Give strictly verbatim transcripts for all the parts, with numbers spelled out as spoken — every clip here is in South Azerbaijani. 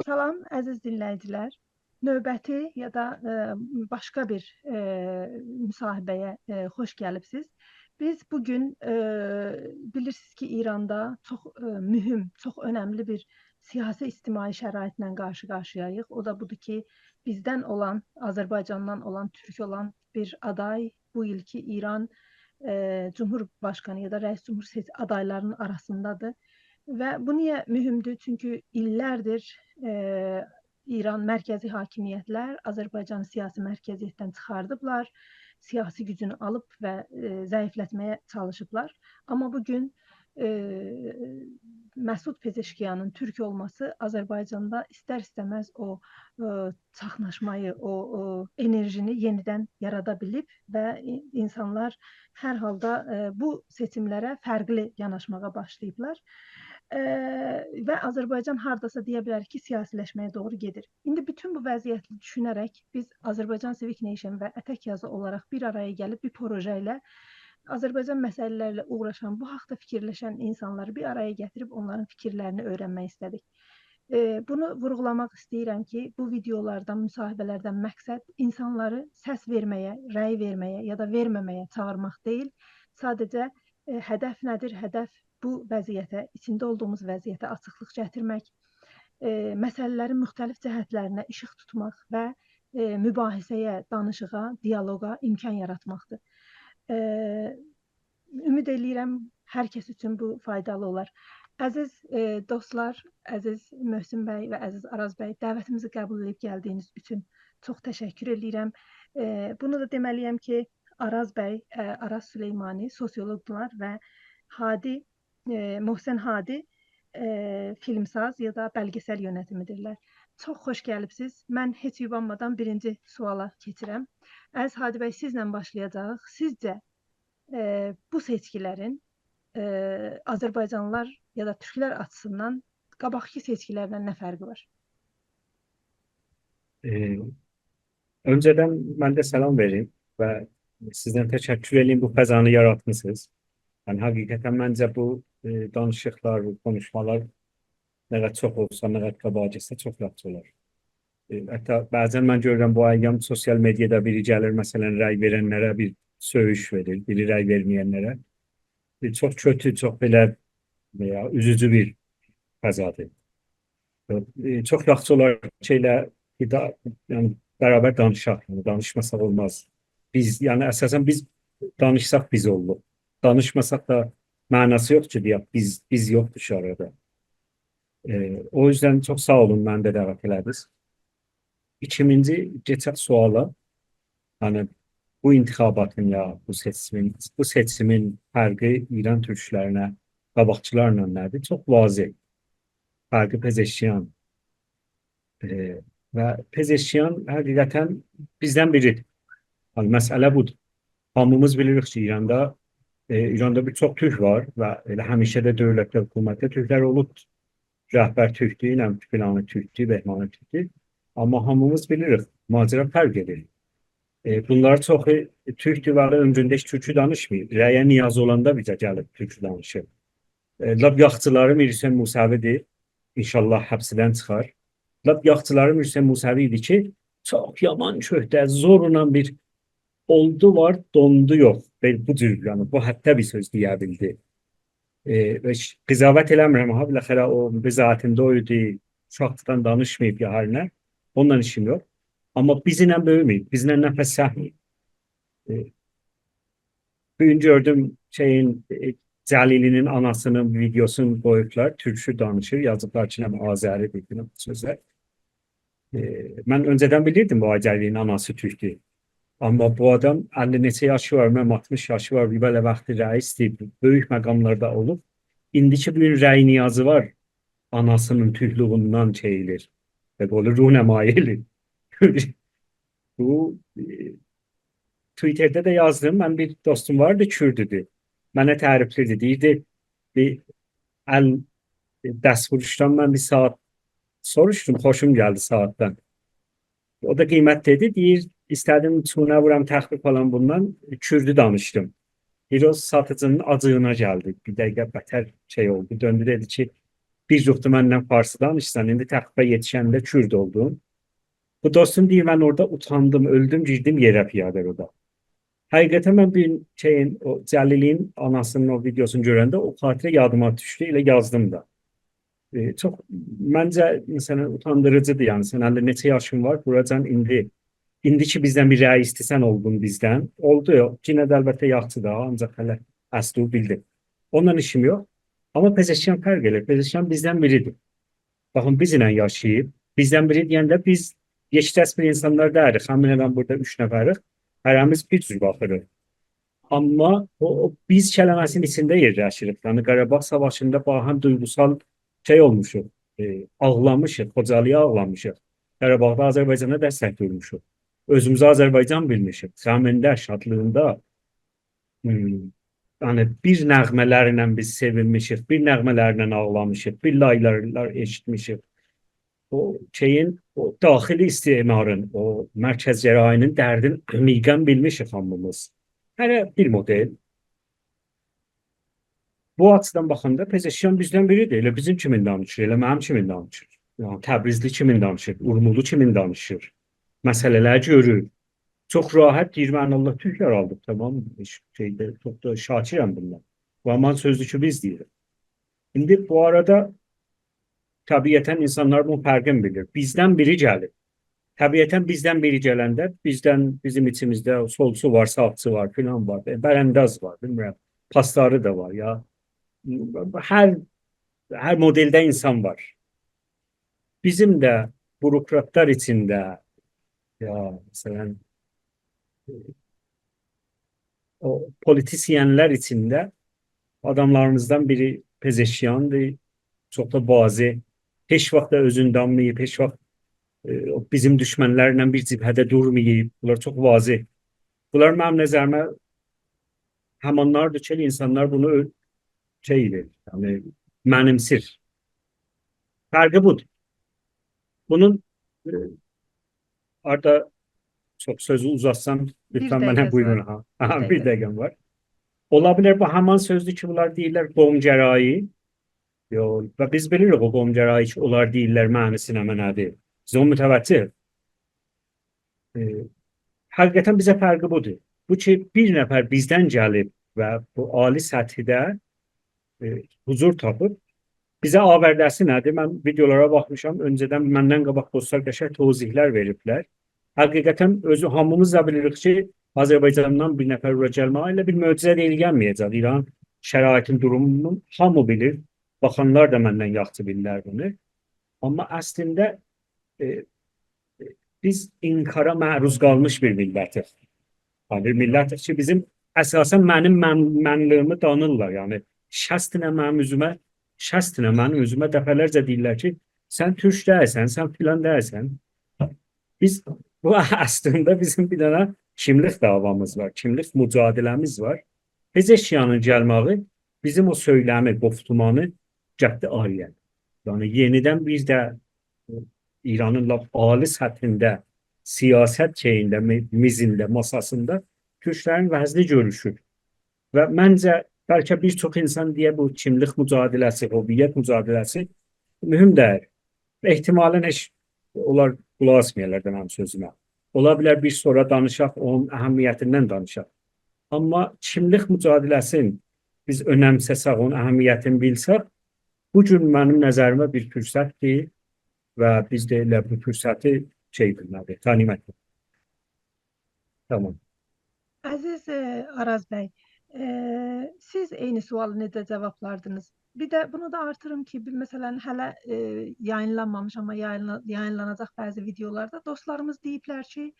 سلام، عزیز دینله‌ییجی‌لر. نوبتی یا دا، ائ، باشقا بیر، ائ، مصاحبه‌یه، ائ، خوش گلیبسیز. بیز بو گون، ائ، بیلیرسینیز کی، ایراندا چوخ، ائ، مهم، چوخ اؤنملی بیر سیاسی-اجتماعی شرایطله قارشی-قارشی‌یاییق. او دا بودور کی، بیزدن اولان، آذربایجاندان اولان، تورک اولان بیر آدای بو ایلکی ایران، ائ، جمهورباشقانی یا دا رئیس جمهور سئچ-، آدایلارینین آراسیندادیر. و بو نییه مهمدور؟ چونکی ایللردیر، ائ، ایران مرکزی حاکمیت‌لر آذربایجانی سیاسی مرکزیتدن چیخاردیبلار، سیاسی گوجونو آلیب و، ائ، ضعیفلتمه‌یه چالیشیبلار. آمما بو گون، ائ، مسعود پزشکیانین تورک اولماسی آذربایجاندا ایستر-ایسته‌مز او، ائ، چاخناشمایی، او، او انرژینی یئنیدن یارادا بیلیب و ای-، اینسانلار هر حالدا، ائ، بو سئچیم‌لره فرقلی یاناشماغا باشلاییبلار. ائ، و آذربایجان هارداسا دئیه بیلریک کی، سیاسی‌لشمه‌یه دوغرو گئدیر. ایندی بوتون بو وضعیتی دوشونه‌رک بیز Azerbaijan Civic Nation و اتک یازی اولاراق بیر آرایا گلیب بیر پروژه ایله آذربایجان مسئله‌لرله اوغراشان، بو حاقدا فیکیرلشن اینسانلاری بیر آرایا گتیریب اونلارین فیکیرلرینی اؤیرنمک ایسته‌دیک. ائ، بونو وورغولاماق ایسته‌ییرم کی، بو ویدئولاردان، مصاحبه‌لردن مقصد اینسانلاری سس وئرمه‌یه، رأی وئرمه‌یه یا دا وئرمه‌مه‌یه چاغیرماق دئییل. ساده‌جه، ائ، هدف نه‌دیر؟ هدف بو وضعیته، ایچینده اولدوغوموز وضعیته آچیقلیق گتیرمک، ائ، مسئله‌لرین موختلیف جهتلرینه ایشیق توتماق و، ائ، مباحثه‌یه، دانیشیغا، دیالوقا امکان یاراتماقدیر. ائ، امید ائله‌ییرم، هر کس اوچون بو فایدالی اولار. عزیز، ائ، دوستلار، عزیز محسن بی و عزیز آراز بی، دعوتیمیزی قبول ائدیب گلدیگینیز اوچون چوخ تشکر ائله‌ییرم. ائ، بونو دا دئمه‌لی‌یم کی، آراز بی، ائ، آراز سلیمانی سوسیولوقدولار و هادی، ائ، محسن هادی، ائ، فیلمساز یا دا بلگه‌سل یؤنتیمی‌دیرلر. چوخ خوش گلیبسیز. من هئچ یوبانمادان بیرینجی سؤالا کئچیرم. عزیز هادی بی، سیزله باشلایاجاغیق. سیزجه، ائ، بو سئچکی‌لرین، ائ، آذربایجانلیلار یا دا تورکلر آچیسیندان قاباقکی سئچکی‌لردن نه فرقی وار؟ ائ، اؤنجه‌دن من ده سلام وئریم و سیزدن تشکر ائله‌ییم، بو فضانی یاراتمیسینیز. یعنی، حقیقتاً منجه بو، ائ، دانیشیقلار، بو کونوشمالار نه قدر چوخ اولسا، نه قدر قاباغا گئتسه، چوخ یاخشی اولار. ائ، حتی بعضاً من گؤرورم، بو ایام سوسیال مئدیادا بیری گلیر، مثلاً، رأی وئرنلره بیر سؤیوش وئریر، بیری رأی وئرمه‌ینلره. ائ، چوخ کؤتو، چوخ بئله، ائ، اوزوجو بیر فضادیر. ائ، چوخ یاخشی اولار کی، ائله بیر دا-، یعنی، برابر دانیشاق. یعنی، دانیشماساق اولماز. بیز، یعنی، اساساً بیز دانیشساق بیز اوللوق. دانیشماساق دا معناسی یوخدور کی، دئیک، بیز، بیز یوخدور کی آرادا. ائ، او یوزدن چوخ ساغ اولون، منی ده دعوت ائله‌دینیز. ایکینجی، کئچک سؤالا. یعنی، بو انتخاباتین یا بو سئچیمین، بو سئچیمین فرقی ایران تورکلرینه، قاباقکیلارلا نه‌دیر؟ چوخ واضح. فرقی پزشکیان، ائ، و پزشکیان حقیقتاً بیزدن بیریدیر. یعنی، مسئله بودور. هامیمیز بیلیریک کی، ایراندا، ائ، ایراندا بیر چوخ تورک وار و ائله همیشه ده دؤولتده، حکومتده تورکلر اولوبدور. رهبر تورکدور، نه فلانی تورکدور، بهمانی تورکدور. آمما هامیمیز بیلیریک، ماجرا فرق ائدیر. ائ، بونلار چوخو تورکدور و عمرونده هئچ تورکو دانیشماییب. رأیه نیازی اولاندا بیزه گلیب تورکو دانیشیر. ائ، لاپ یاخچیلاری میر حسین موسوی‌دیر. انشاءالله حبسیدن چیخار. لاپ یاخچیلاری میر حسین موسوی ایدی کی، چوخ یامان کؤهده، زورلا بیر اولدو وار، دوندو یوخ. بئل-، بو جور، یعنی، بو حدده بیر سؤز دئیه بیلدی. ائ، و هئچ قضاوت ائله‌میرم ها، بالاخره او بو ذاتیندا او ایدی، اوشاقلیقدان دانیشماییب یا هر نه. اونونلا ایشیم یوخ. آمما بیزیمله بؤیومه‌ییب، بیزیمله نفس چکمه‌ییب. ائ، بو گون گؤردوم، شئیین، ائ، جلیلی‌نین آناسی‌نین ویدئوسونو قویوبلار، تورکو دانیشیر، یازیبلار کی، نه آذری‌دیر، فلان سؤزلر. ائ، من اؤنجه‌دن بیلیردیم بو آقای جلیلی‌نین آناسی تورکدور. آمما بو آدام اللی نئچه یاشی وار، من آلتمیش یاشی وار، بیر بئله واختی رئیس‌دیر، بؤیوک مقاملاردا اولوب. ایندی کی، بو گون رأی نیازی وار، آناسی‌نین تورکلویوندن شئی ائله‌ییر. و بئله روح نمایی ائله‌ییر. بو، ائ، توییترده ده یازدیم، من بیر دوستوم واردی، کوردودور. منه تعریفله‌ییردی، دئییردی، بیر ال، دست‌فروشدان من بیر ساعات سوروشدوم، خوشوم گلدی ساعاتدان. او دا قیمت دئدی، دئییر، ایسته‌دیم چونه وورام، تخفیف آلام بوندان، کوردو دانیشدیم. دئییر، او ساتیجی‌نین آجیغینا گلدی. بیر دقیقه بتر شئی اولدو. دؤندو، دئدی کی، بیر جوخ دا منن فارسی دانیشسان، ایندی تقریباً یئتیشنده کورد اولدون. بو دوستوم دئییر، من اورادا اوتاندیم، اؤلدوم، گیردیم یئره، پیاده رودا. حقیقتاً من بیر شئیین، او جلیلین آناسینین او ویدئوسونو گؤرنده او خاطره یادیما دوشدو، ائله یازدیم دا. ائ، چوخ، منجه، مثلاً، اوتاندیریجیدیر، یعنی، سن هله نئچه یاشین وار، بوراجان ایندی، ایندی کی بیزدن بیر رأی ایسته‌سن اولدون بیزدن، اولدو، یوخ، یئنه ده البته یاخشی دا، آنجاق هله اصلی بیلدیم. اونونلا ایشیم یوخ. آمما پزشکیان فرق ائله‌ییر، پزشکیان بیزدن بیریدیر. باخین، بیزله یاشاییب، بیزدن بیری دئینده بیز یئکدست بیر اینسانلار دئییلیک، همین الان بورادا اوچ نفریک، هره‌میز بیر جور باخیریق. آمما او، او بیز کلمه‌سینین ایچینده یئرلشیریک. یعنی، قاراباغ ساواشیندا باهم دویغوسال شئی اولموشوق، ائ، آغلامیشیق، خوجالی‌یا آغلامیشیق. قاراباغدا آذربایجانا دستک وورموشوق. اؤزوموزو آذربایجان بیلمیشیک. غمینده، شادلیغیندا، هوم، یعنی، بیر نغمه‌لرله بیز سئوینمیشیک، بیر نغمه‌لرله آغلامیشیق، بیر لایلارلار ائشیتمیشیک. او شئیین، او داخلی استعمارین، او مرکزگرایی‌نین دردین عمیقاً بیلمیشیک هامیمیز. هره بیر مدل. بو آچیدان باخاندا پزشکیان بیزدن بیریدیر. ائله بیزیم کیمین دانیشیر، ائله منیم کیمین دانیشیر. یعنی تبریزلی کیمین دانیشیر، اورمولو کیمین دانیشیر. مسئله‌لری گؤرور. چوخ راحت دئییر، «من الله تورکلر آلدیم، تامام، هئچ شئی ده، چوخ دا شاکرم بوندان.» بو هامان سؤزدور کی بیز دئییریک. ایندی بو آرادا طبیعتاً اینسانلار بونون فرقینی بیلیر. بیزدن بیری گلیب. طبیعتاً بیزدن بیری گلنده، بیزدن، بیزیم ایچیمیزده سولچو وار، ساغچی وار، فلان وار، ائ، برانداز وار، بیلمیرم، پاسداری دا وار، یا، هر، هر مدلده اینسان وار. بیزیم ده بوروکراتلار ایچینده، یا، مثلاً، او پولیتیسینلر ایچینده آداملاریمیزدان بیری پزشکیاندیر. چوخ دا واضح. هئچ واخت دا اؤزونو دانماییب، هئچ واخت، ائ، او بیزیم دوشمنلرله بیر جبهه‌ده دورماییب. بونلار چوخ واضح. بونلار منیم نظریمه همانلاردیر کی، اینسانلار بونو اؤ-، شئی ائدیر، یعنی منیمسیر. فرقی بودور. بونون، ائ، آردا چوخ سؤزو اوزاتسام، بیر لطفاً منه دقیقه‌سی بویورون وار. ها. آها، بیر بیر دقیقه. دقیقه‌م وار. اولا بیلر بو هامان سؤزدور کی، بونلار دئییرلر قوم‌گرایی. یوخ، و بیز بیلیریک او قوم‌گرایی کی، اونلار دئییرلر معنی‌سی نمنه‌دیر. بیز اونو متوجه. ائ، حقیقتاً بیزه فرقی بودور. بو کی، بیر نفر بیزدن گلیب و بو عالی سطحده، ائ، حضور تاپیب، بیزه آورده‌سی نه‌دیر؟ من ویدئولارا باخمیشام، اؤنجه‌دن مندن قاباق دوستلار قشنگ توضیحلر وئریبلر. حقیقتاً اؤزو هامیمیز دا بیلیریک کی، آذربایجاندان بیر نفر بورا گلمه‌یی ائله بیر معجزه دئییل، گلمه‌یه‌جک. ایران شرایطین دورومونو هامی بیلیر. باخانلار دا مندن یاخشی بیلیرلر بونو. آمما اصلینده، ائ، ائ، بیز انکارا معروض قالمیش بیر میللتیک. یعنی بیر میللتیک کی، بیزیم اساساً منیم من-، منلیگیمی دانیرلار. یعنی شصت دنه منیم اوزومه، شصت دنه منیم اوزومه دفعه‌لرجه دئییرلر کی، «سن تورک دئییلسن، سن فلان دئییلسن.» بیز، بو اصلینده بیزیم بیر دنه کیملیک دعوامیز وار، کیملیک مجادله‌میز وار. پزشکیانین گلمه‌یی بیزیم او سؤیلمی، گفتمانی گتدی آرایا. یعنی یئنیدن بیر ده ایرانین لاپ عالی سطحینده سیاست شئیینده، می-، میزینده، ماساسیندا تورکلرین وضعی گؤروشور. و منجه، بلکه بیر چوخ اینسان دئیه، بو کیملیک مجادله‌سی، هویت مجادله‌سی مهم دئییل. احتمالاً هئچ اونلار قولاق آسمایالار دا منیم سؤزومه. اولا بیلر بیز سونرا دانیشاق، اونون اهمیتیندن دانیشاق. آمما کیملیک مجادله‌سینی بیز اؤنمسه‌سک، اونون اهمیتینی بیلسک، بو گون منیم نظریمه بیر فرصتدیر و بیز ده ائله بو فرصتی شئی بیلمه‌لی‌ییک، غنیمت بیلمه‌لی‌ییک. تامام. عزیز، ائ، آراز بی، ائ، سیز عینی سؤالی نئجه جاوابلاردینیز؟ بیر ده بونو دا آرتیریم کی، بیر، مثلاً، هله، ائ، یایینلانمامیش، آمما یایینلا-، یایینلاناجاق بعضی ویدئولاردا دوستلاریمیز دئییبلر کی،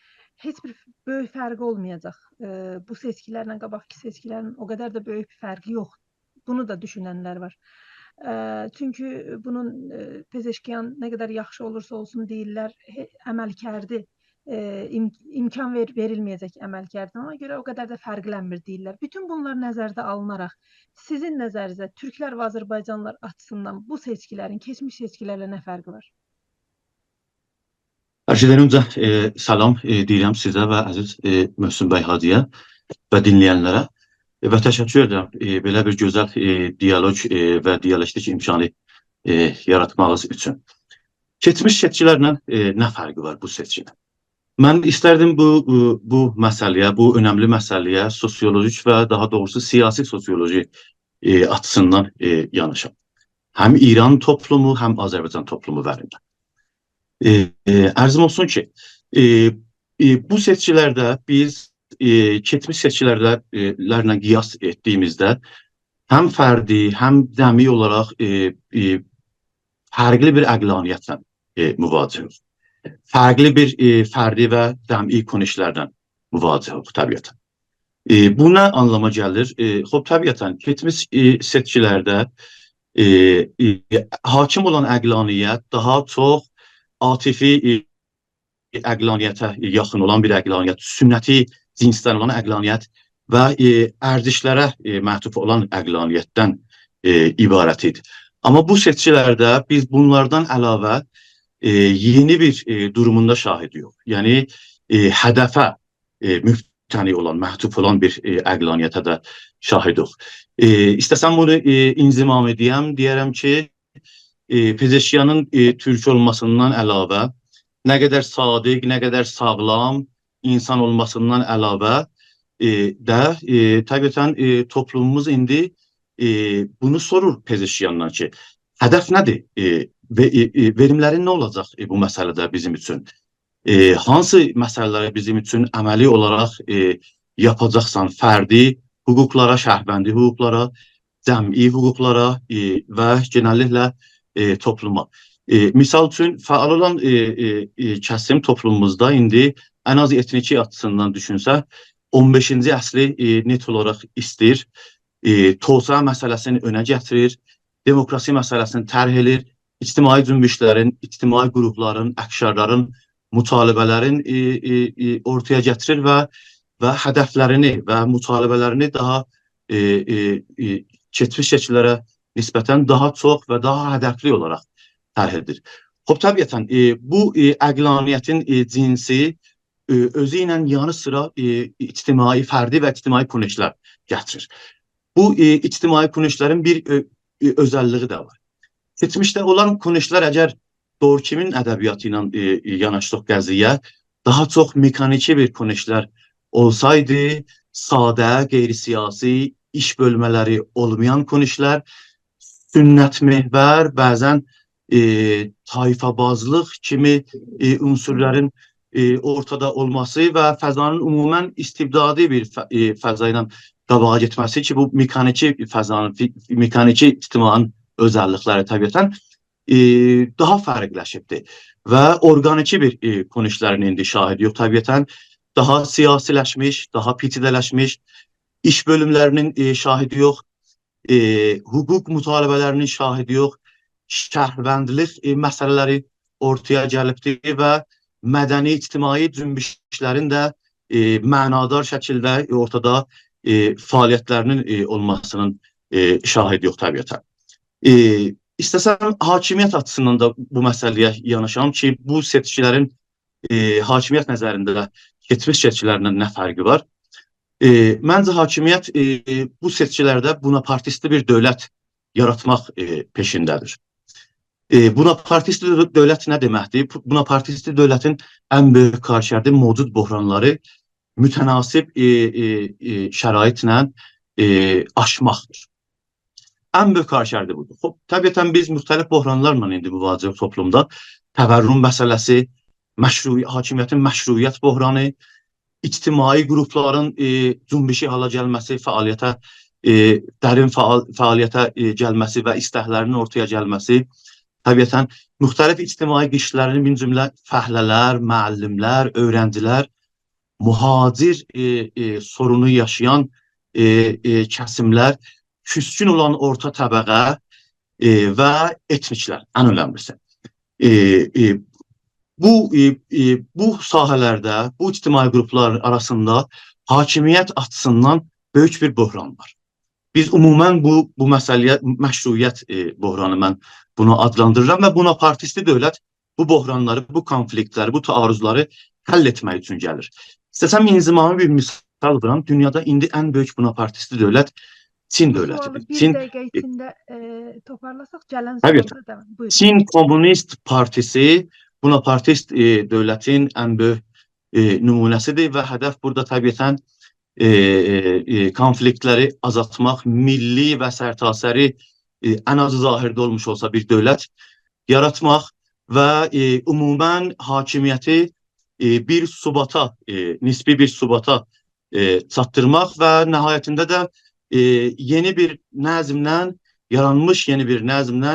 هئچ بیر بؤیوک فرقی اولمایاجاق. ائ، بو سئچکیلرله قاباقکی سئچکیلرین او قدر ده بؤیوک بیر فرقی یوخدور. بونو دا دوشوننلر وار. ائ، چونکی بونون، ائ، پزشکیان نه قدر یاخشی اولورسا اولسون دئییرلر، هئ-، عملکردی، ائ، ایم-، امکان وئر-، وئریلمه‌یه‌جک عملکردی. اونا گؤره او قدر ده فرقلنمیر دئییرلر. بوتون بونلار نظرده آلیناراق، سیزین نظرینیزده تورکلر و آذربایجانلیلار آچیسیندان بو سئچکیلرین کئچمیش سئچکیلرله نه فرقی وار؟ هر شئیدن اؤنجه، ائ، سلام، ائ، دئییرم سیزه و عزیز، ائ، محسن بی حاجی‌یا و دینله‌ینلره. ائ، و تشکر ائدیرم، ائ، بئله بیر گؤزل، ائ، دیالوگ، ائ، و دیالکتیک امکانی ائ، یاراتماغینیز اوچون. کئچمیش سئچکیلرله، ائ، نه فرقی وار بو سئچکی‌نین؟ من ایستردیم بو، بو، بو مسئله‌یه، بو اؤنملی مسئله‌یه سوسیولوژیک و داها دوغروسو سیاسی سوسیولوژی، ائ، آچیسیندان، ائ، یاناشام. هم ایران توپلومو، هم آذربایجان توپلومو اوزه‌ریندن. ائ، ائ، عرضیم اولسون کی، ائ، ائ، بو سئچکیلرده بیز، ائ، کئچمیش سئچکیلرده، ائ، لرله قیاس ائتدیییمیزده هم فردی، هم جمعی اولاراق، ائ، ائ، فرقلی بیر عقلانیتله، ائ، مواجهیک. فرقلی بیر، ائ، فردی و جمعی کنش‌لرله مواجهیک، طبیعتاً. ائ، بو نه آنلاما گلیر؟ ائ، خوب، طبیعتاً، کئچمیش، ائ، سئچکیلرده، ائ، ائ، حاکم اولان عقلانیت داها چوخ عاطفی، ائ، عقلانیته یاخین اولان بیر عقلانیت، سنتی جنسدن اولان عقلانیت و، ائ، ارزش‌لره، ائ، معطوف اولان عقلانیتدن، ائ، عبارت ایدی. آمما بو سئچکیلرده بیز بونلاردان علاوه، ائ، یئنی بیر، ائ، دورومون دا شاهدی‌یوخ. یعنی، ائ، هدفه، ائ، مبتنی اولان، معطوف اولان بیر، ائ، عقلانیته ده شاهدی‌یوخ. ائ، ایسته‌سم بونو، ائ، انضمام ائده‌یم، دئیه‌رم کی، ائ، پزشکیانین، ائ، تورک اولماسیندان علاوه، نه قدر صادق، نه قدر ساغلام انسان اولماسیندان علاوه، ائ، ده، ائ، طبیعتاً، ائ، توپلوموموز ایندی، ائ، بونو سورور پزشکیاندان کی، هدف نه‌دیر؟ ائ، و، ائ، ائ، وئریملرین نه اولاجاق، ائ، بو مسئله‌ده بیزیم اوچون؟ ائ، هانسی مسئله‌لری بیزیم اوچون عملی اولاراق، ائ، یاپاجاقسان؟ فردی حقوقلارا، شهروندی حقوقلارا، جمعی حقوقلارا، ائ، و گئنللیکله، ائ، توپلوما. ائ، مثال اوچون، فعال اولان، ائ، ائ، ائ، کسیم توپلوموموزدا ایندی ان آز ائتنیکی آچیسیندان دوشونسه، اون بئشینجی عصری، ائ، نت اولاراق ایسته‌ییر. ائ، توسعه مسئله‌سینی اؤنه گتیریر، دموکراسی مسئله‌سینی طرح ائدیر، اجتماعی جنبش‌لرین، اجتماعی قروپلارین، اقشارلارین، مطالبه‌لرین، ائ، ائ، ائ، اورتایا گتیریر و، و هدف‌لرینی و مطالبه‌لرینی داها، ائ، ائ، ائ، کئچمیش سئچکیلره نسبتاً داها چوخ و داها هدفلی اولاراق طرح ائدیر. خوب، طبیعتاً، ائ، بو، ائ، عقلانیتین، ائ، جنسی، ائ، اؤزو ایله یانی سیرا، ائ، اجتماعی، فردی و اجتماعی کنش‌لر گتیریر. بو، ائ، اجتماعی کنش‌لرین بیر، ائ، ائ، اؤزللیگی ده وار. کئچمیشده اولان کنش‌لر، اگر دورکیمین ادبیاتی ایله، ائ، ائ، یاناشساق قضیه‌یه، داها چوخ مکانیکی بیر کنش‌لر اولسایدی، ساده، غیرسیاسی، ایش بؤلمه‌لری اولمایان کنش‌لر، سنت‌محور، بعضاً، ائ، طایفه‌بازلیق کیمی، ائ، عنصرلرین، ائ، اورتادا اولماسی و فضانین عموماً استبدادی بیر ف، ائ، فضا ایله قاباغا گئتمه‌سی کی، بو مکانیکی فضانین، فی، مکانیکی اجتماعین اؤزللیک‌لری طبیعتاً، ائ، داها فرقلی‌لشیبدیر. و اورقانیکی بیر، ائ، کنش‌لرین ایندی شاهدی‌یوخ، طبیعتاً داها سیاسی‌لشمیش، داها پیچیده‌لشمیش، ایش بؤلوم‌لرینین، ائ، شاهدی‌یوخ، ائ، حقوق مطالبه‌لرینین شاهدی‌یوخ، شهروندلیک، ائ، مسئله‌لری اورتایا گلیبدیر و مدنی، اجتماعی جنبش‌لرین ده، ائ، معنادار شکیلده، ائ، اورتادا، ائ، فعالیت‌لرینین، ائ، اولماسینین، ائ، شاهدی‌یوخ، طبیعتاً. ائ، ایسته‌سم حاکمیت آچیسیندان دا بو مسئله‌یه یاناشام کی، بو سئچکی‌لرین، ائ، حاکمیت نظرینده کئچمیش سئچکی‌لریندن نه فرقی وار؟ ائ، منجه حاکمیت، ائ، بو سئچکی‌لرده بوناپارتیستی بیر دؤولت یاراتماق، ائ، پئشینده‌دیر. ائ، بوناپارتیستی دؤ، دؤولت نه دئمکدیر؟ بو، بوناپارتیستی دؤولتین ان بؤیوک کارکردی موجود بحرانلاری متناسب، ائ، ائ، ائ، شرایطله، ائ، آشماقدیر. ان بؤیوک کارکردی بودور. خوب، طبیعتاً بیز مختلف بحرانلارلا ایندی مواجه‌ییک توپلومدا. تورم مسئله‌سی، مشروع، حاکمیتین مشروعیت بحرانی، اجتماعی قروپلارین، ائ، جنبشی حالا گلمه‌سی، فعالیته، ائ، درین فعال، فعالیته، ائ، گلمه‌سی و ایستک‌لرینین اورتایا گلمه‌سی، طبیعتاً مختلف اجتماعی قشرلرین، من جمله فعله‌لر، معلم‌لر، اؤیرنجی‌لر، مهاجر، ائ، ائ، سورونو یاشایان، ائ، ائ، کسیم‌لر، کوسکون اولان اورتا طبقه، ائ، و ائتنیک‌لر، ان اؤنملی‌سی. ائ، ائ، بو، ائ، ائ، بو ساحه‌لرده، بو اجتماعی قروپلارین آراسیندا حاکمیت آچیسیندان بؤیوک بیر بحران وار. بیز عموماً بو، بو مسئله‌یه مشروعیت، ائ، بحرانی، من بونو آدلاندیریرام و بوناپارتیستی دؤولت بو بحرانلاری، بو کونفلیکت‌لری، بو تعارض‌لاری حل ائتمک اوچون گلیر. ایسته‌سم انضمامی بیر مثال وورام. دونیادا ایندی ان بؤیوک بوناپارتیستی دؤولت چین بو دؤولتی. سؤالی بیر چین، دقیقه ایچینده، ائ، توپارلاساق، گلن طبیعی. سؤالدا داوام. بویورون. چین کومونیست پارتیسی، بوناپارتیست، ائ، دؤولتین ان بؤیوک، ائ، نمونه‌سیدیر و هدف بورادا طبیعتاً، ائ، ائ، ائ، کونفلیکتلری آزالتماق، میللی و سرتاسری، ائ، ان آزی ظاهیرده اولموش اولسا بیر دؤولت یاراتماق و، ائ، عموماً حاکمیتی، ائ، بیر ثباتا، ائ، نسبی بیر ثباتا، ائ، چاتدیرماق و نهایتینده ده، ائ، یئنی بیر نظمله، یارانمیش یئنی بیر نظمله،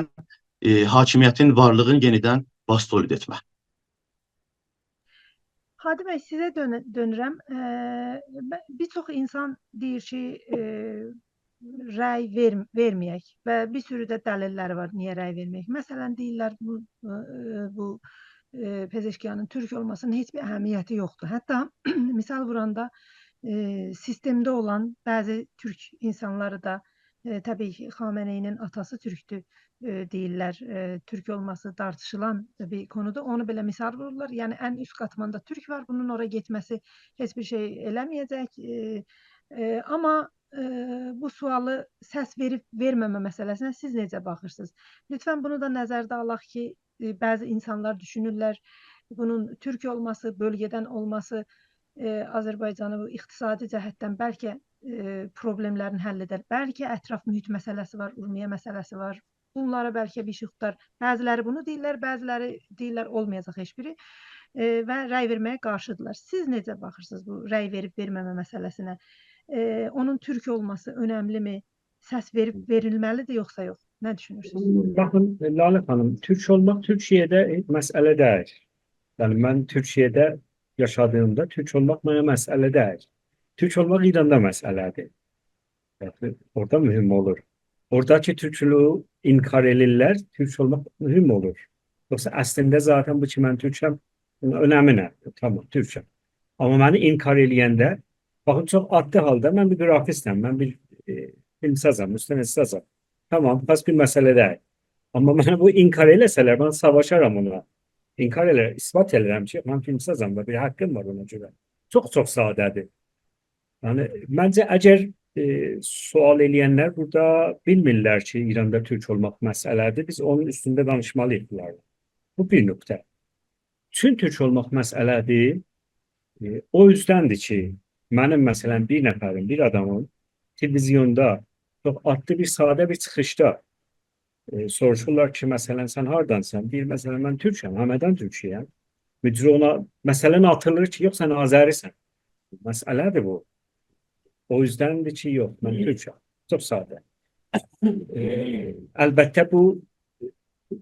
ائ، حاکمیتین وارلیغینی یئنیدن باستولید ائتمک. هادی بی، سیزه دؤنه-، دؤنورم. ائ، به-، بیر چوخ اینسان دئییر کی، ائ، رأی وئر-، وئرمه‌یک و بیر سورو ده دلیل‌لری وار، نییه رأی وئرمه‌یک. مثلاً، دئییرلر، بو، ائ، بو، ائ، پزشکیانین تورک اولماسینین هئچ بیر اهمیتی یوخدور. حتی مثال ووراندا، ائ، سیستمده اولان بعضی تورک اینسانلاری دا، ائ، طبیعی کی، خامنه‌ای‌نین آتاسی تورکدور، ائ، دئییرلر، ائ، تورک اولماسی تارتیشیلان بیر کونودور. اونو بئله مثال وورورلار. یعنی، ان اوست قاتماندا تورک وار، بونون اورا گئتمه‌سی هئچ بیر شئی ائله‌مه‌یه‌جک. ائ، ائ، آمما، ائ، بو سؤالی سس وئریب وئرمه‌مه مسئله‌سینه سیز نئجه باخیرسینیز؟ لطفاً بونو دا نظرده آلاق کی، ائ، بعضی اینسانلار دوشونورلر، بونون تورک اولماسی، بؤلگه‌دن اولماسی، ائ، آذربایجانی بو اقتصادی جهتدن بلکه، ائ، پروبلئملرینی حل ائدر. بلکه اطراف محیط مسئله‌سی وار، اورمیه مسئله‌سی وار. بونلارا بلکه بیر شئی قوتار. بعضی‌لری بونو دئییرلر، بعضی‌لری دئییرلر اولمایاجاق هئچ بیری، ائ، و رأی وئرمه‌یه قارشیدیرلار. سیز نئجه باخیرسینیز بو رأی وئریب وئرمه‌مه مسئله‌سینه؟ ائ، اونون تورک اولماسی اؤنملی‌می؟ سس وئریب وئریلمه‌لی‌دیر یوخسا یوخ؟ نه دوشونورسونوز؟ باخین، لاله خانیم، تورک اولماق تورکیه‌ده مسئله دئییل. یعنی، من تورکیه‌ده یاشادیغیمدا تورک اولماق منه مسئله دئییل. تورک اولماق ایراندا مسئله‌دیر. یعنی، اورادا مهم اولور. اورادا کی تورکلویو انکار ائدیرلر، تورک اولماق مهم اولور. یوخسا اصلینده ذاتاً بو کی، من تورکم، بونون اؤنمی نه؟ تامام، تورکم. آمما منی انکار ائله‌ینده، باخین، چوخ عادی حالدا من بیر گرافیستم، من بیر، ائ، فیلمسازام، مستندسازام. تامام، پس بیر مسئله دئییل. آمما منی بو انکار ائله‌سه‌لر، من ساواشارام اونا. انکار ائله‌رم، اثبات ائله‌رم کی، من فیلمسازام و بیر حاققیم وار اونا گؤره. چوخ-چوخ ساده‌دیر. یعنی، منجه، اگر، ائ، سؤال ائله‌ینلر بورادا بیلمیرلر کی، ایراندا تورک اولماق مسئله‌دیر، بیز اونون اوستونده دانیشمالی‌ییق بونلارلا. بو بیر نقطه. چون تورک اولماق مسئله‌دیر، ائ، او اوزدندیر کی، منیم، مثلاً، بیر نفرین، بیر آدامین تلویزیوندا چوخ عادی بیر، ساده بیر چیخیشدا، ائ، سوروشورلار کی، مثلاً، «سن هاردانسان؟» دئییر، «مثلاً، من تورکم، همدان تورکیه‌یم.» مجری اونا، مثلاً، آتیلیر کی، «یوخ، سن آذری‌سن.» مسئله‌دیر بو. او اوزدندیر کی، یوخ، من تورکم. چوخ ساده. ائ، البته، بو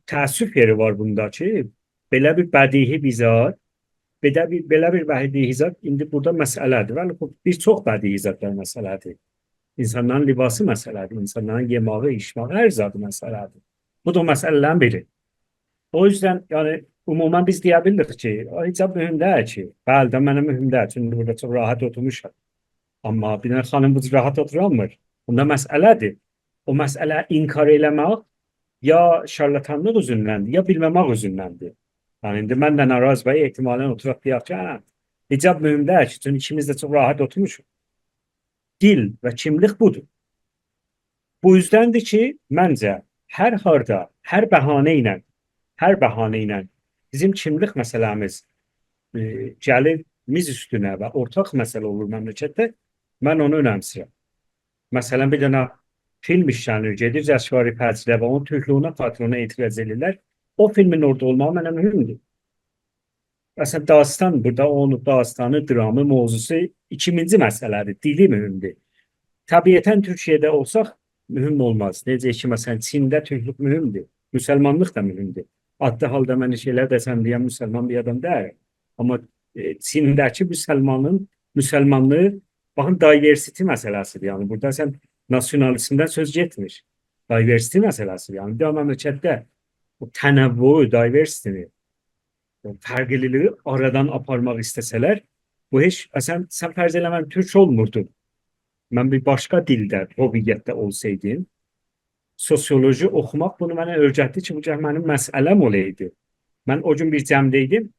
تأسف یئری وار بوندا کی، بئله بیر بدیهی بیر زاد، بئله بیر، بئله بیر بدیهی زاد ایندی بورادا مسئله‌دیر. ولی بو بیر چوخ بدیهی زادلار مسئله‌دیر. اینسانلارین لباسی مسئله‌دیر، اینسانلارین یئماغی، ایچماغی، هر زادی مسئله‌دیر. بو دا مسئله‌لرین بیری. او اوزدن، یعنی، عموماً بیز دئیه بیلیریک کی، «آی، حجاب مهم دئییل کی.» بلی ده، منه مهم دئییل، چونکی بورادا چوخ راحت اوتورموشام. آمما بیر دنه خانیم بو جور راحت اوتورانمیر. بوندا مسئله‌دیر. او مسئله انکار ائله‌مک یا شارلاتانلیق اوزوندندیر، یا بیلمه‌مک اوزوندندیر. یعنی، ایندی من ده ناراضی و احتمالاً اوتوراق دئیک کی، «هه، حجاب مهم دئییل کی، چونکی ایکیمیز ده چوخ راحت اوتورموشوق.» دیل و کیملیک بودور. بو اوزدندیر کی، منجه، هر هاردا، هر بهانه ایله، هر بهانه ایله بیزیم کیملیک مسئله‌میز، ائ، گلیر میز اوستونه و اورتاق مسئله اولور مملکتده، من اونو اؤنمسیرم. مثلاً، بیر دنه فیلم ایشله‌نیر، گئدیر جشنواره فجره و اونون تورکلویونه، خاطرینه اعتراض ائدیرلر. او فیلمین اورادا اولماغی منه مهمدور. مثلاً، داستان، بورادا اونون داستانی، درامی، موضوعسو ایکینجی مسئله‌دیر، دیلی مهمدور. طبیعتاً تورکیه‌ده اولساق مهم اولماز. نئجه کی، مثلاً، چینده تورکلوک مهمدور، مسلمانلیق دا مهمدور. عادی حالدا من شئیلر دئسم، دئیم، مسلمان بیر آدام دئییل. آمما، ائ، چینده‌کی مسلمانین، مسلمانلیغی، باخین، diversity مسئله‌سیدیر. یعنی، بورادا سن ناسیونالیزمدن سؤز گئتمیر. Diversity مسئله‌سیدیر. یعنی، بیر مملکتده او تنوعو، diversityنی، او فرقلیلیگی آرادان آپارماق ایسته‌سه‌لر، بو هئچ، مثلاً، سن فرض ائله من تورک اولموردون. من بیر باشقا دیلده، هویتده اولسایدیم، سوسیولوژی اوخوماق بونو منه اؤیرتدی کی، بو گرک منیم مسئله‌م اولایدی. من او گون بیر جمعده ایدیم.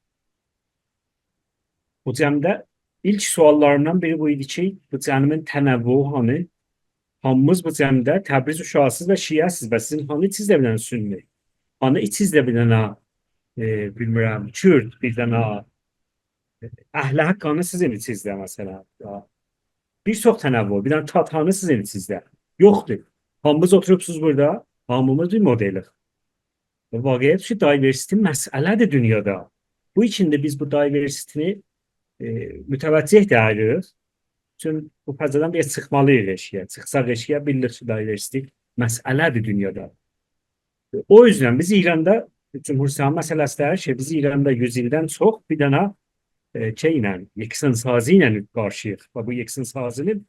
بو جمعده ایلک سؤاللاریمدان بیری بو ایدی کی، بو جمعین تنوعو هانی؟ هامیمیز بو جمعده تبریز اوشاغی‌سیز و شیعه‌سیز و سیزین هانی ایچینیزده بیر دنه سنی، هانی ایچینیزده بیر دنه، ائ، بیلمیرم، کورد، بیر دنه اهل حق هانی سیزین ایچینیزده، مثلا. یا بیر چوخ تنوع، بیر دنه تات هانی سیزین ایچینیزده یوخدور. هامیمیز اوتوروبسوز بورادا، هامیمیز بیر مدلیک. واقعیت کی، diversity مسئله‌دیر دونیادا. بو اوچون ده بیز بو diversity-نی، ائ، متوجه دئییلیک. چون بو فضادان بیر چیخمالی‌ییق ائشیگه. چیخساق ائشیگه، بیلیریک کی، diversity مسئله‌دیر دونیادا. او یوزدن بیز ایراندا، جمهوری اسلامی مسئله‌سی دئییل کی، بیز ایراندا یوز ایلدن چوخ بیر دنه، ائ، شئی ایله، یکسان‌سازی ایله قارشی‌ییق. و بو یکسان‌سازی‌نین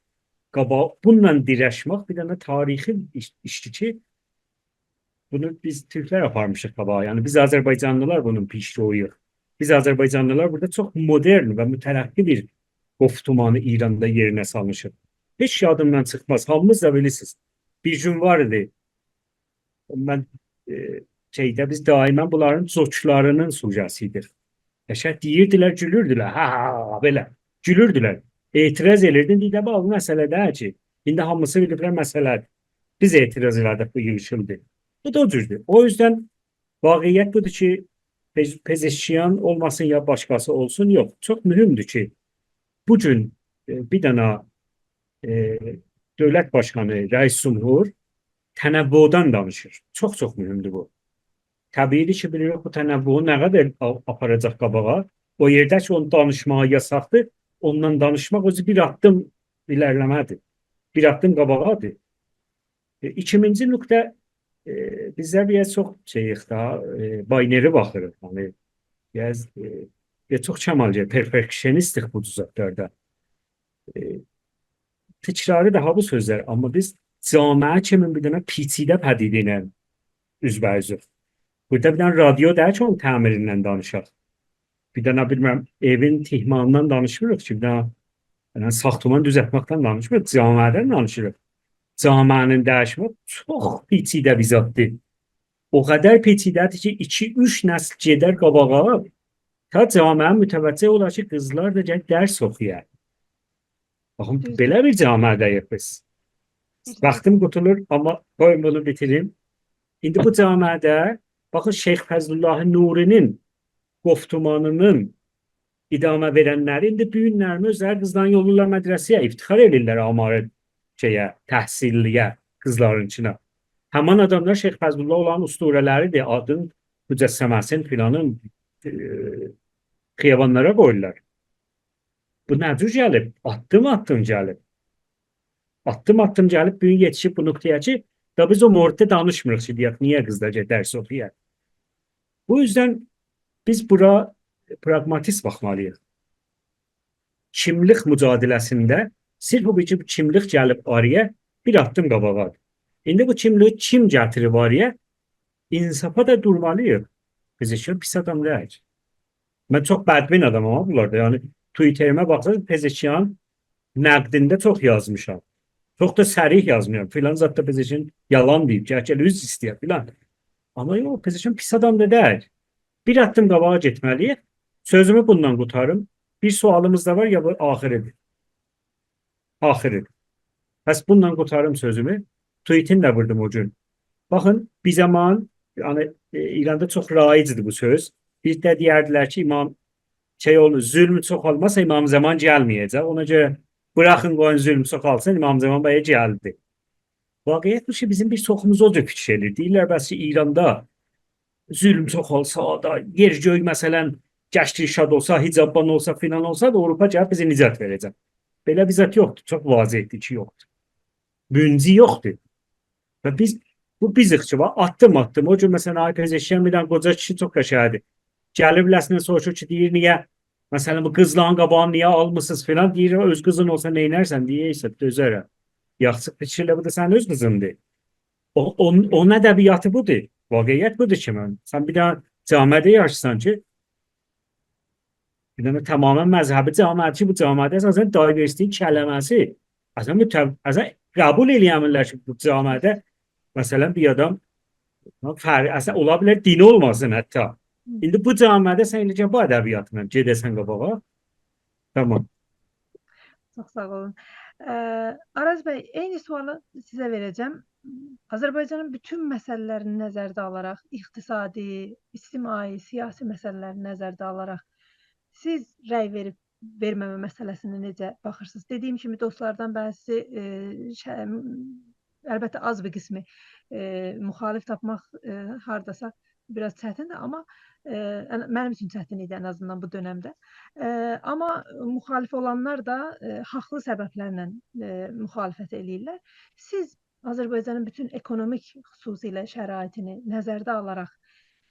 قابا-، بونونلا دیرشمک بیر دنه تاریخی ایش، ایشدیر کی، بونو بیز تورکلر آپارمیشیق قاباغا. یعنی بیز آذربایجانلیلار بونون پیشرویویوک. بیز آذربایجانلیلار بورادا چوخ مدرن و مترقی بیر گفتمانی ایراندا یئرینه سالمیشیق. هئچ یادیمدان چیخماز، هامیمیز دا بیلیرسینیز. بیر گون وار ایدی، من، ائ، شئیده، بیز دائما بونلارین جوکلاری‌نین سوژه‌سی ایدیک. قشنگ دئییردیلر، گولوردولر. ها، ها، ها، بئله. گولوردولر. اعتراض ائدیردین، دئییردین: «باخ، بو مسئله دئییل کی.» ایندی هامیسی بیلیبلر مسئله‌دیر. بیز اعتراض ائله‌دیک، بو ییغیشیلدی. بو دا او جوردور. او یوزدن واقعیت بودور کی، پز-، پزشکیان اولماسین یا باشقاسی اولسون، یوخ. چوخ مهمدور کی، بو گون، ائ، بیر دنه، ائ، دؤولت باشقانی، رئیس جمهور تنوعدن دانیشیر. چوخ-چوخ مهمدور بو. طبیعی‌دیر کی، بیلیریک بو تنوعو نه قدر آ-، آپاراجاق قاباغا. او یئرده کی، اونو دانیشماغا یاساقدیر، اوندان دانیشماق اؤزو بیر آددیم ایره‌لیله‌مه‌دیر. بیر آددیم قاباغادیر. ائ، ایکینجی نقطه، ائ، بیزلر بیر چوخ شئییک دا، ائ، باینری باخیریق. یعنی، بیر آز، ائ، بیر چوخ کمال‌گرا، پرفکسیونیستیک بو دوزاقلاردا. ائ، تکراری داها بو سؤزلر، آمما بیز جامعه کیمی بیر دنه پیچیده پدیده ایله اوزبه‌اوزوک. بورادا بیر دنه رادیو دئییل کی، اونون تعمیریندن دانیشاق. بیر دنه، بیلمیرم، ائوین تیماریندان دانیشمیریق کی، بیر دنه، یعنی، ساختمان دوزلتمکدن دانیشمیریق، جامعه‌دن دانیشیریق. جامعه‌نین دییشمه‌سی چوخ پیچیده بیر زاددیر. او قدر پیچیده‌دیر کی، ایکی، اوچ نسل گئدر قاباغا، تا جامعه متوجه اولار کی، قیزلار دا گرک درس اوخویا. باخین، دوز. بئله بیر جامعه‌ده‌ییک بیز. دوز. واختیم قوتولور، آمما قویون بونو بیتیریم. ایندی بو جامعه‌ده، باخین، شیخ فضل‌الله نوری‌نین گفتمانی‌نین ادامه وئرنلری ایندی بو گونلری اؤزلری قیزلارین یوللورلار مدرسه‌یه، افتخار ائدیرلر آماری شئیه، تحصیللی‌یه، قیزلارینکینه. همان آداملار شیخ فضل‌الله اونلارین اسطوره‌لری‌دیر، آدین، مجسمه‌سین فلانین، ائ، خیابانلارا قویورلار. بو نه جور گلیب؟ آددیم-آددیم گلیب. آددیم-آددیم گلیب، بو گون یئتیشیب بو نقطه‌یه کی، دا بیز او موردده دانیشمیریق کی، دئیک، نییه قیزلار گئدر درس اوخویا؟ بو یوزدن بیز بورا پراگماتیست باخمالی‌ییق. کیملیک مجادله‌سینده صرف او کی، بو کیملیک گلیب آرایا، بیر آددیم قاباغادیر. ایندی بو کیملیگی کیم گتیریب آرایا؟ انصافا دا دورمالی‌ییق. پزشکیان پیس آدام دئییل. من چوخ بدبین آدامام ها بونلاردا. یعنی، توییتریمه باخساز، پزشکیان نقدینده چوخ یازمیشام. چوخ دا صریح یازمیرام. فلان زاد دا پزشکیان یالان دئییب، گرک ائله عذر ایسته‌یه فلان. آمما یوخ، پزشکیان پیس آدام دا دئییل. بیر آددیم قاباغا گئتمه‌لی‌ییک. سؤزومو بونونلا قوتاریم. بیر سؤالیمیز دا وار، یا بو آخیری‌دیر. آخیری‌دیر. پس بونونلا قوتاریم سؤزومو. توییتینی ده ووردوم او گون. باخین، بیر زامان، یعنی، ائ، ایراندا چوخ رایج‌دیر بو سؤز. بیر ده دئیردیلر کی، امام شئی اولور، ظلم چوخالماسا امام زمان گلمه‌یه‌جک. اونا گؤره بوراخین، قویون ظلم چوخالسین، امام زمان بایه گلدی. واقعیت بو کی، بیزیم بیر چوخوموز او جور فیکیر ائدیر. دئییرلر، بس کی، ایراندا ظلم چوخ اولسا دا، یئر گؤی، مثلا، گشت ارشاد اولسا، حجاببان اولسا، فلان اولسا دا، آوروپا گلیب بیزه نجات وئره‌جک. بئله بیر زاد یوخدور، چوخ واضح‌دیر کی، یوخدور. مونجی یوخدور. و بیز، بو بیزیک کی، باخ، آددیم-آددیم. او گون، مثلا، آقای پزشکیان، بیر دنه قوجا کیشی، چوخ قشنگ‌دیر. گلیب بیله‌سینه سوروشور کی، دئییر، نییه، مثلا، بو قیزلارین قاباغینی نییه آلمیسینیز فلان، دئییر، اؤز قیزین اولسا نئینرسن؟ دئییر، هئچ زاد، دؤزرم. یاخشی فیکیر ائله، بو دا سنین اؤز قیزیندیر. او، اون-، اونون ادبیاتی بودور. واقعیت بودور کی، من، سن بیر دنه جامعه‌ده یاشاییرسان کی، بیر دنه تماما مذهبی جامعه‌دیر کی، بو جامعه‌ده اساسا diversity کلمه‌سی، اصلا، متو-، اصلا قبول ائلیه‌میرلر کی، بو جامعه‌ده، مثلا، بیر آدام فر-، اصلا، اولا بیلر دینی اولماسین حتی. ایندی بو جامعه‌ده سن ائله گل بو ادبیاتلا گئده‌سن قاباغا. تامام. چوخ ساغ اولون. اه، آراز بی، عینی سؤالی سیزه وئره‌جم. آذربایجانین بوتون مسئله‌لرینی نظرده آلاراق، اقتصادی، اجتماعی، سیاسی مسئله‌لری نظرده آلاراق، سیز رأی وئریب وئرمه‌مه مسئله‌سینه نئجه باخیرسینیز؟ دئدیییم کیمی، دوستلاردان بعضیسی، ائ، شئ-، البته، آز بیر قیسمی، ائ، مخالف تاپماق، ائ، هارداسا بیر آز چتیندیر، آمما، ائ، ان-، منیم اوچون چتین ایدی ان آزیندان بو دؤنمده. ائ، آمما مخالف اولانلار دا، ائ، حاقلی سبب‌لرله، ائ، مخالفت ائله‌ییرلر. سیز آذربایجانین بوتون اکونومیک، خصوصیله شرایطینی نظرده آلاراق،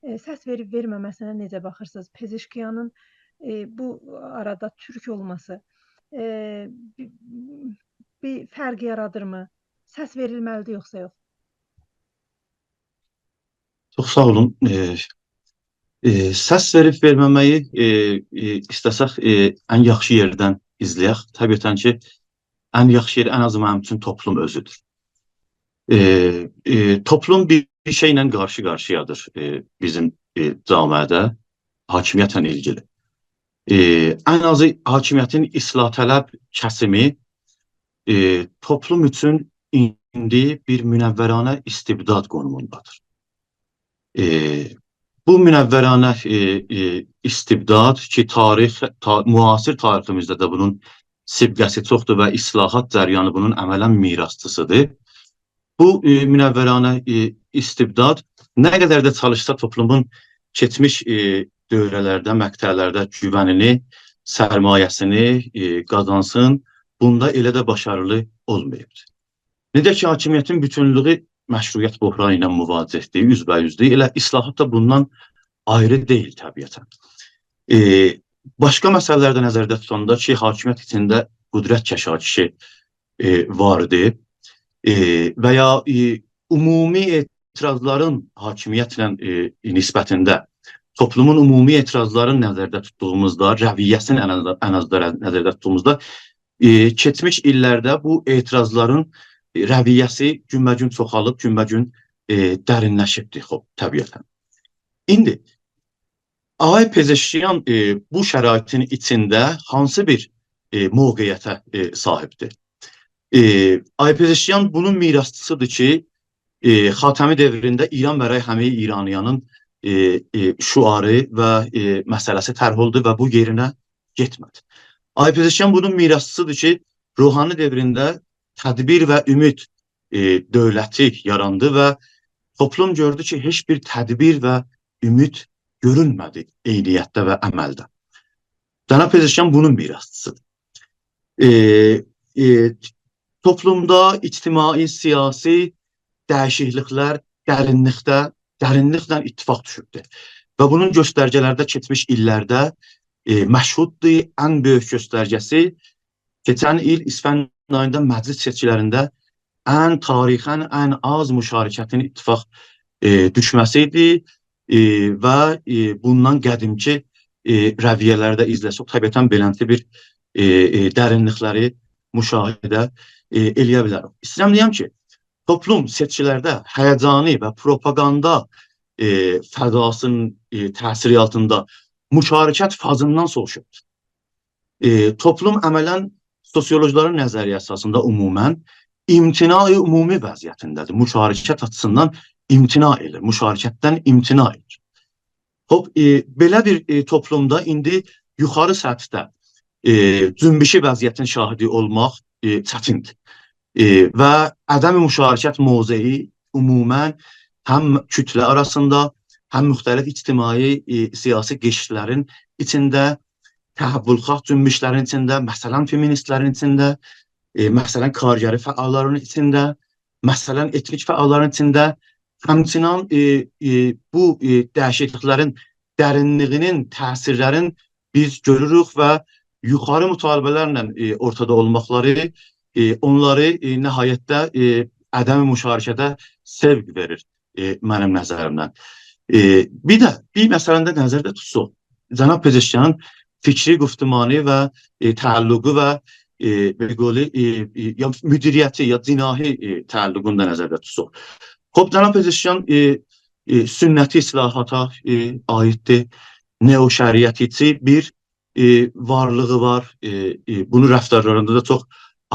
ائ، سس وئریب وئرمه‌مه‌سینه نئجه باخیرسینیز؟ پزشکیانین، ائ، بو آرادا تورک اولماسی، ائ، بی-، بیر فرق یارادیرمی؟ سس وئریلمه‌لیدیر یوخسا یوخ؟ چوخ ساغ اولون. ائ، ائ، سس وئریب وئرمه‌مه‌یی، ائ، ائ، ایسته‌سک، ائ، ان یاخشی یئردن ایزله‌یک. طبیعتاً کی، ان یاخشی یئر ان آزی منیم اوچون توپلوم اؤزودور. ائ، ائ، توپلوم بیر، بیر شئیله قارشی-قارشییادیر، ائ، بیزیم، ائ، جامعه‌ده حاکمیتله ایلگیلی. ائ، ان آزی حاکمیتین اصلاح‌طلب کسیمی، ائ، توپلوم اوچون ایندی بیر منورانه استبداد قونوموندادیر. ائ، بو منورانه، ائ، ائ، استبداد کی، تاریخ، تا-، معاصر تاریخیمیزده ده بونون سبقه‌سی چوخدور و اصلاحات جریانی بونون عملاً میراثچیسیدیر. بو، ائ، منورانه، ائ، استبداد نه قدر ده چالیشسا، توپلومون کئچمیش، ائ، دؤوره‌لرده، مقطع‌لرده گوونینی، سرمایه‌سینی، ائ، قازانسین، بوندا ائله ده باشاریلی اولماییبدیر. نئجه کی، حاکمیتین بوتونلویو مشروعیت بحرانی ایله مواجه‌دیر، اوزبه‌اوزدور، ائله اصلاحات دا بوندان آیری دئییل طبیعتاً. ائ، باشقا مسئله‌لر ده نظرده توتاندا کی، حاکمیت ایچینده قدرت کشاکشی، ائ، واردی، ائ، و یا، ائ، عمومی اعتراضلارین حاکمیتله، ائ، نسبتینده، توپلومون عمومی اعتراضلارین نظرده توتدوغوموزدا، رویه‌سینی ان آز، ان آز دا نظرده توتدوغوموزدا، ائ، کئچمیش ایللرده بو اعتراضلارین، ائ، رویه‌سی گونبه‌گون چوخالیب، گونبه‌گون، ائ، درینلشیبدیر، خوب، طبیعتاً. ایندی آقای پزشکیان، ائ، بو شرایطین ایچینده هانسی بیر، ائ، موقعیته، ائ، صاحیبدیر؟ ائ، آقای پزشکیان بونون میراثچیسیدیر کی، ائ، خاتمی دؤورونده «ایران برای همهٔ ایرانیان»ین، ائ، ائ، شعاری و، ائ، مسئله‌سی طرح اولدو و بو یئرینه گئتمه‌دی. آقای پزشکیان بونون میراثچیسیدیر کی، روحانی دؤورونده «تدبیر و امید»، ائ، دؤولتی یاراندی و توپلوم گؤردو کی، هئچ بیر تدبیر و امید گؤرونمه‌دی عینیتده و عملده. جناب پزشکیان بونون میراثچیسیدیر. ائ، ائ، توپلومدا اجتماعی، سیاسی دییشیکلیکلر درینلیکده، درینلیکله اتفاق دوشوبدور. و بونون گؤسترگه‌لری ده کئچمیش ایللرده، ائ، مشهوددور. ان بؤیوک گؤسترگه‌سی کئچن ایل اسفند آییندا مجلس سئچکیلرینده ان تاریخاً ان آز مشارکتین اتفاق، ائ، دوشمه‌سی ایدی، ائ، و، ائ، بوندان قدیمکی، ائ، رویه‌لرده ایزله‌سک، طبیعتاً بئلنتی بیر، ائ، ائ، درینلیکلری مشاهده، ائ، ائله‌یه بیلریک. ایسته‌ییرم دئیم کی، توپلوم سئچکیلرده هیجانی و پروپاگاندا، ائ، فضاسینین، ائ، تأثیری آلتیندا مشارکت فازیندان سوووشوبدور. ائ، توپلوم عملاً سوسیولوژلارین نظریه‌سی اساسیندا عموماً امتناع عمومی وضعیتینده‌دیر. مشارکت آچیسیندان امتناع ائدیر، مشارکتدن امتناع ائدیر. خوب، ائ، بئله بیر، ائ، توپلومدا ایندی یوخاری سطحده، ائ، جنبشی وضعیتین شاهدی اولماق، ائ، چتیندیر. ائ، و عدم مشارکت موضعی عموماً هم کوتله آراسیندا، هم مختلف اجتماعی، ائ، سیاسی قشرلرین ایچینده، تحول‌خواه جنبشلرین ایچینده، مثلاً فمینیستلرین ایچینده، ائ، مثلاً کارگری فعاللارین ایچینده، مثلاً اتنیک فعاللارین ایچینده، همچنین، ائ، ائ، بو، ائ، دییشیکلیکلرین درینلیگینین، تأثیرلرین بیز گؤروروک و یوخاری مطالبه‌لرله، ائ، اورتادا اولماقلاری، ائ، اونلاری، ائ، نهایتده، ائ، عدم مشارکته سوق وئریر، ائ، منیم نظریمدن. ائ، بیر ده، بیر مسئله‌نی ده نظرده توتساق، جناب پزشکیانین فکری، گفتمانی و، ائ، تعلقو و، ائ، به قولی، ائ، ائ، یا مدیریتی، یا جناحی، ائ، تعلقونو دا نظرده توتساق. خوب، جناب پزشکیان، ائ، ائ، سنتی اصلاحاتا، ائ، عایددیر. نئوشریعتچی بیر، ائ، وارلیغی وار. ائ، ائ، بونو رفتارلاریندا دا چوخ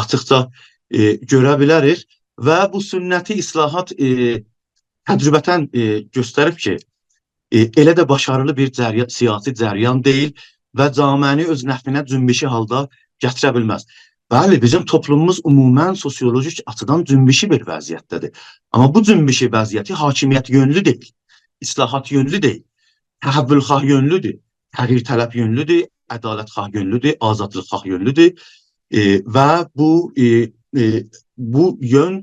آچیقجا، ائ، گؤره بیلریک. و بو سنتی اصلاحات، ائ، تجربتاً، ائ، گؤستریب کی، ائ، ائله ده باشاریلی بیر جریان، سیاسی جریان دئییل و جامعه‌نی اؤز نفعینه جنبشی حالدا گتیره بیلمز. بلی، بیزیم توپلوموموز عموماً سوسیولوژیک آچیدان جنبشی بیر وضعیتده‌دیر. آمما بو جنبشی وضعیتی حاکمیت یؤنلو دئییل، اصلاحات یؤنلو دئییل، تحول‌خواه یؤنلودور، تغییرطلب یؤنلودور، عدالت‌خواه یؤنلودور، آزادلیق‌خواه یؤنلودور. ائ، و بو، ائ، ائ، بو یؤن،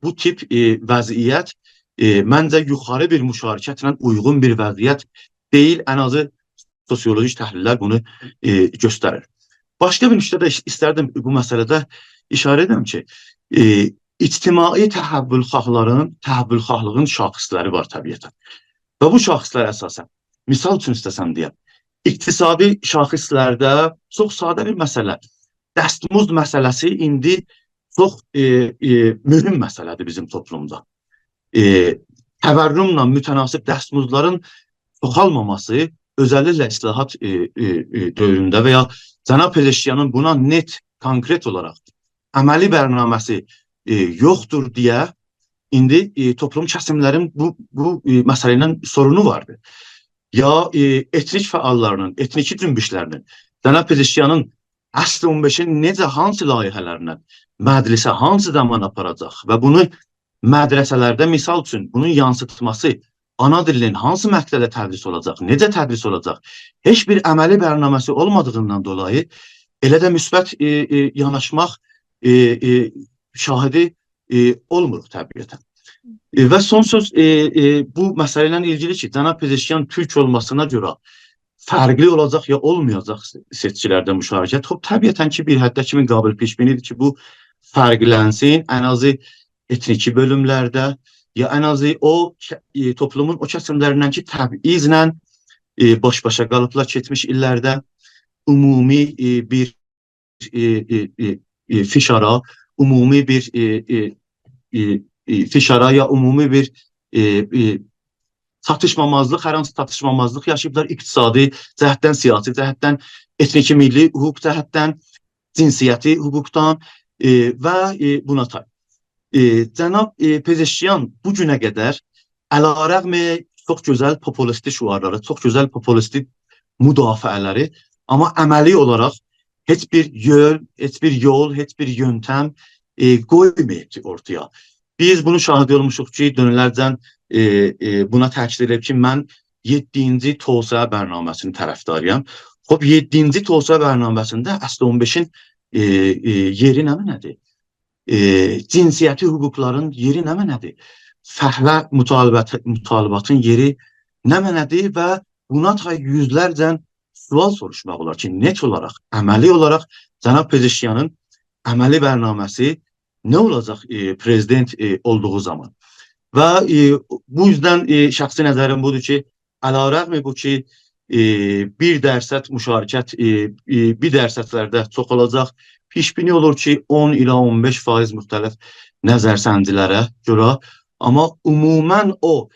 بو تیپ، ائ، وضعیت، ائ، منجه یوخاری بیر مشارکتله اویغون بیر وضعیت دئییل، ان آزی سوسیولوژیک تحلیل‌لر بونو، ائ، گؤستریر. باشقا بیر نکته ده ایس-، ایستردیم بو مسئله‌ده اشاره ائدم کی، ائ، اجتماعی تحول‌خواه‌لارین، تحول‌خواه‌لیغین شاخص‌لری وار طبیعتاً. و بو شاخص‌لر اساساً، مثال اوچون ایسته‌سم دئیم، اقتصادی شاخص‌لرده چوخ ساده بیر مسئله، دستمزد مسئله‌سی ایندی چوخ، ائ، ائ، مهم مسئله‌دیر بیزیم توپلومدا. ائ، تورمله متناسب دستمزدلرین چوخالماماسی، اؤزللیکله اصلاحات، ائ، ائ، ائ، دؤورونده و یا جناب پزشکیانین بونا نت، کونکرت اولاراق عملی برنامه‌سی، ائ، یوخدور دئیه ایندی، ائ، توپلوم کسیم‌لرین بو، بو، ائ، مسئله ایله سورونو واردیر. یا، ائ، ائتنیک فعال‌لارینین، ائتنیکی جنبش‌لرینین، جناب پزشکیانین اصل اون بئشین نئجه، هانسی لایحه‌لرله، مجلسه هانسی زامان آپاراجاق و بونو مدرسه‌لرده، مثال اوچون، بونون یانسیتماسی، آنا دیلینین هانسی مقطعده تدریس اولاجاق، نئجه تدریس اولاجاق، هئچ بیر عملی برنامه‌سی اولمادیغیندان دولایی ائله ده مثبت، ائ، ائ، یاناشماق، ائ، ائ، شاهدی، ائ، اولموروق طبیعتاً. ائ، و سون سؤز، ائ، ائ، بو مسئله ایله ایلگیلی کی، جناب پزشکیان تورک اولماسینا گؤره فرقلی اولاجاق یا اولمایاجاق سئ-، سئچکی‌لرده مشارکت. خوب، طبیعتاً کی، بیر حدده کیمی قابل پیش‌بینی‌دیر کی، بو فرقلنسین، ان آزی ائتنیکی بؤلوم‌لرده، یا ان آزی او ک-، ائ، توپلومون او کسیم‌لریندن کی، تبعیضله، ائ، باش-باشا قالیبلار کئچمیش ایللرده، عمومی، ائ، بیر، ائ، ائ، ائ، ائ، فشارا، عمومی بیر، ائ، ائ، ائ، ائ، فشارا یا عمومی بیر، ائ، ائ، چاتیشمامازلیق، هر هانسی چاتیشمامازلیق یاشاییبلار اقتصادی جهتدن، سیاسی جهتدن، ائتنیکی میللی حقوق جهتدن، جنسیتی حقوقدان، ائ، و، ائ، بونا تای. ائ، جناب، ائ، پزشکیان بو گونه قدر علی‌رغم چوخ گؤزل پوپولیستی شعارلاری، چوخ گؤزل پوپولیستی مدافعه‌لری، آمما عملی اولاراق هئچ بیر یول، هئچ بیر یول، هئچ بیر یؤنتم، ائ، قویماییب کی، اورتایا. بیز بونو شاهدی اولموشوق کی، دؤنه‌لرجن، ائ، ائ، بونا تأکید ائدیب کی، من یئددینجی توسعه برنامه‌سی‌نین طرفداری‌یام. خوب، یئددینجی توسعه برنامه‌سینده اصل اون بئشین، ائ، ائ، یئری نمنه‌دیر؟ ائ، جنسیتی حقوقلارین یئری نمنه‌دیر؟ فهله مطالبت-، مطالباتین یئری نمنه‌دیر؟ و بونا تای یوزلرجه سؤال سوروشماق اولار کی، نت اولاراق، عملی اولاراق جناب پزشکیانین عملی برنامه‌سی نه اولاجاق، ائ، پرزیدنت، ائ، اولدوغو زامان؟ و، ائ، بو یوزدن، ائ، شخصی نظریم بودور کی، علی‌رغم بو کی، ائ، بیر درصد مشارکت، ائ، ائ، بیر درصدلرده چوخالاجاق، پیش‌بینی اولور کی، اون ایله اون بئش فایز مختلف نظرسنجی‌لره گؤره، آمما عموماً او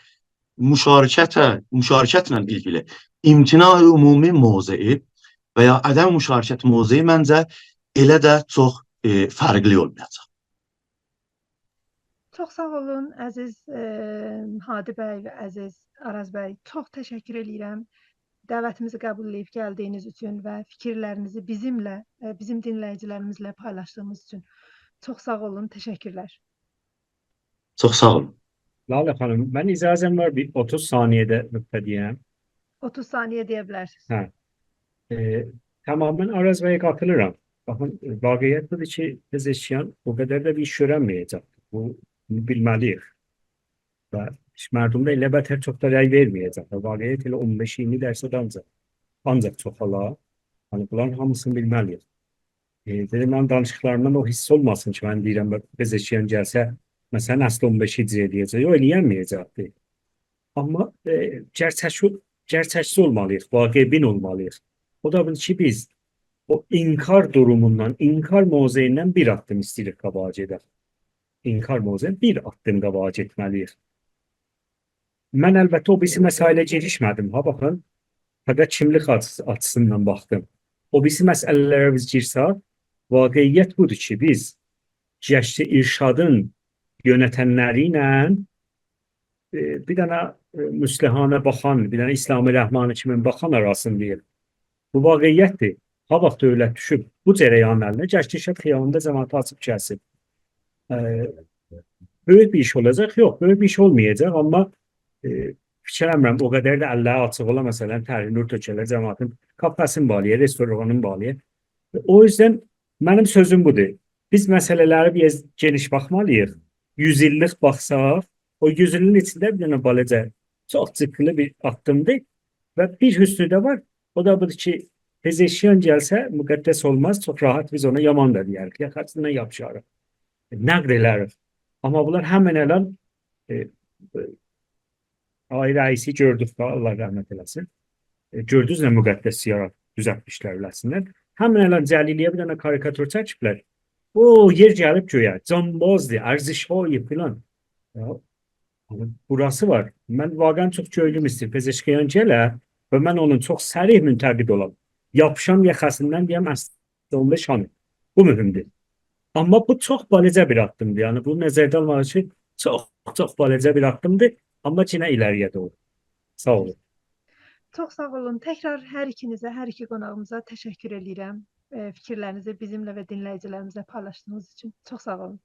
مشارکته، مشارکتله ایلگیلی امتناع عمومی موضعی و یا عدم مشارکت موضعی منجه ائله ده چوخ، ائ، فرقلی اولمایاجاق. چوخ ساغ اولون، عزیز، ائ، هادی بی و عزیز آراز بی. چوخ تشکر ائله‌ییرم دعوتیمیزی قبول ائله‌ییب گلدیگینیز اوچون و فیکیرلرینیزی بیزیمله، ائ، بیزیم دینله‌ییجی‌لریمیزله پایلاشدیغینیز اوچون. چوخ ساغ اولون، تشکرلر. چوخ ساغ اولون. لاله خانیم، من اجازه‌م وار بیر اوتوز ثانیه‌ده نقطه دئیم. اوتوز ثانیه دئیه بیلرسینیز. هه. ائ، تماماً آراز بیه قاتیلیرام. باخین، واقعیت بودور کی، پزشکیان او قدر ده بیر ایش گؤرنمه‌یه‌جک. بو، بونو بیلمه‌لی‌ییک. و مردم دا ائله بتر چوخ دا رأی وئرمه‌یه‌جک. واقعیت ائله اون بئش اییرمی درصد آنجاق، آنجاق چوخالار. یعنی، بونلارین هامیسینی بیلمه‌لی‌ییک. ائ، دئدیم، منیم دانیشیقلاریمدان او حیس اولماسین کی، من دئییرم، پزشکیان گلسه، مثلاً، اصل اون بئشی اجرا ائله‌یه‌جک. یوخ، ائله‌ینمه‌یه‌جکدیر. آمما، ائ، گئرچکچی، گئرچکچی اولمالی‌ییق، واقع‌بین اولمالی‌ییق. او دا بودور کی، بیز او انکار دوروموندان، انکار موضعیندن بیر آددیم ایسته‌ییریک قاباغا گئدک. انکار موضعی بیر آددیم قاباغا گئتمه‌لی‌ییک. من البته او بیریسی مسائله گیریشمه‌دیم. ها، باخین، فقط کیملیک آچیسی-، آچیسیندان باخدیم. او بیریسی مسئله‌لره بیز گیرسک، واقعیت بودور کی، بیز گشت ارشادین یؤنتنلری ایله، ائ، بیر دنه، ائ، مصلحانه باخان، بیر دنه اسلام رحمانی کیمی باخان آراسینی دئییر. بو واقعیت‌دیر. ها واخت دؤولت دوشوب بو جریانین الینه، گشت ارشاد خیاباندا جماعتی آسیب کسیب، ائ، بؤیوک بیر ایش اولاجاق؟ یوخ، بؤیوک بیر ایش اولمایاجاق، آمما، ائ، فیکیر ائله‌میرم او قدر ده اللری آچیق اولا، مثلا، تحریر نور تؤکه‌لر، جماعتین کافه‌سینی باغلایا، رستورانینی باغلایا. او یوزدن منیم سؤزوم بودور. بیز مسئله‌لری بیر آز گئنیش باخمالی‌ییق. یوز ایللیک باخساق، او یوز ایلین ایچینده بیر دنه بالاجا، چوخ جیققیلی بیر آددیم‌دیر. و بیر حسنو ده وار. او دا بودور کی، پزشکیان گلسه مقدس اولماز، چوخ راحت بیز اونا یامان دا دئیه‌ریک، یاخاسیندان یاپیشاریق، نقد ائلریک. آمما بونلار همین الان، ائ، آقای رئیسی گؤردوک ده، الله رحمت ائله‌سین. ائ، گؤردونوز نه مقدس یارا دوزلتمیشلر بیله‌سیندن. همین الان جلیلی‌یه بیر دنه کاریکاتور چکیبلر. او یئر گلیب گؤیه، جانبازدیر، ارزش‌هایی فلان. یا، آمما بوراسی وار. من واقعا چوخ کؤنلوم ایسته‌ییر پزشکیان گله و من اونون چوخ صریح منتقد اولام. یاپیشام یاخاسیندان دئیم، اصل اون بئش هانی؟ بو مهم‌دور. آمما بو چوخ بالاجا بیر آددیم‌دیر. یعنی، بونو نظرده آلماق اوچون چوخ، چوخ بالاجا بیر آددیم‌دیر. آمما یئنه ایلری‌یه دوغرو. ساغ اولون. چوخ ساغ اولون. تکرار هر ایکینیزه، هر ایکی قوناغیمیزا تشکر ائله‌ییرم. ائ، فیکیرلرینیزی بیزیمله و دینله‌ییجی‌لریمیزله پایلاشدیغینیز اوچون چوخ ساغ اولون.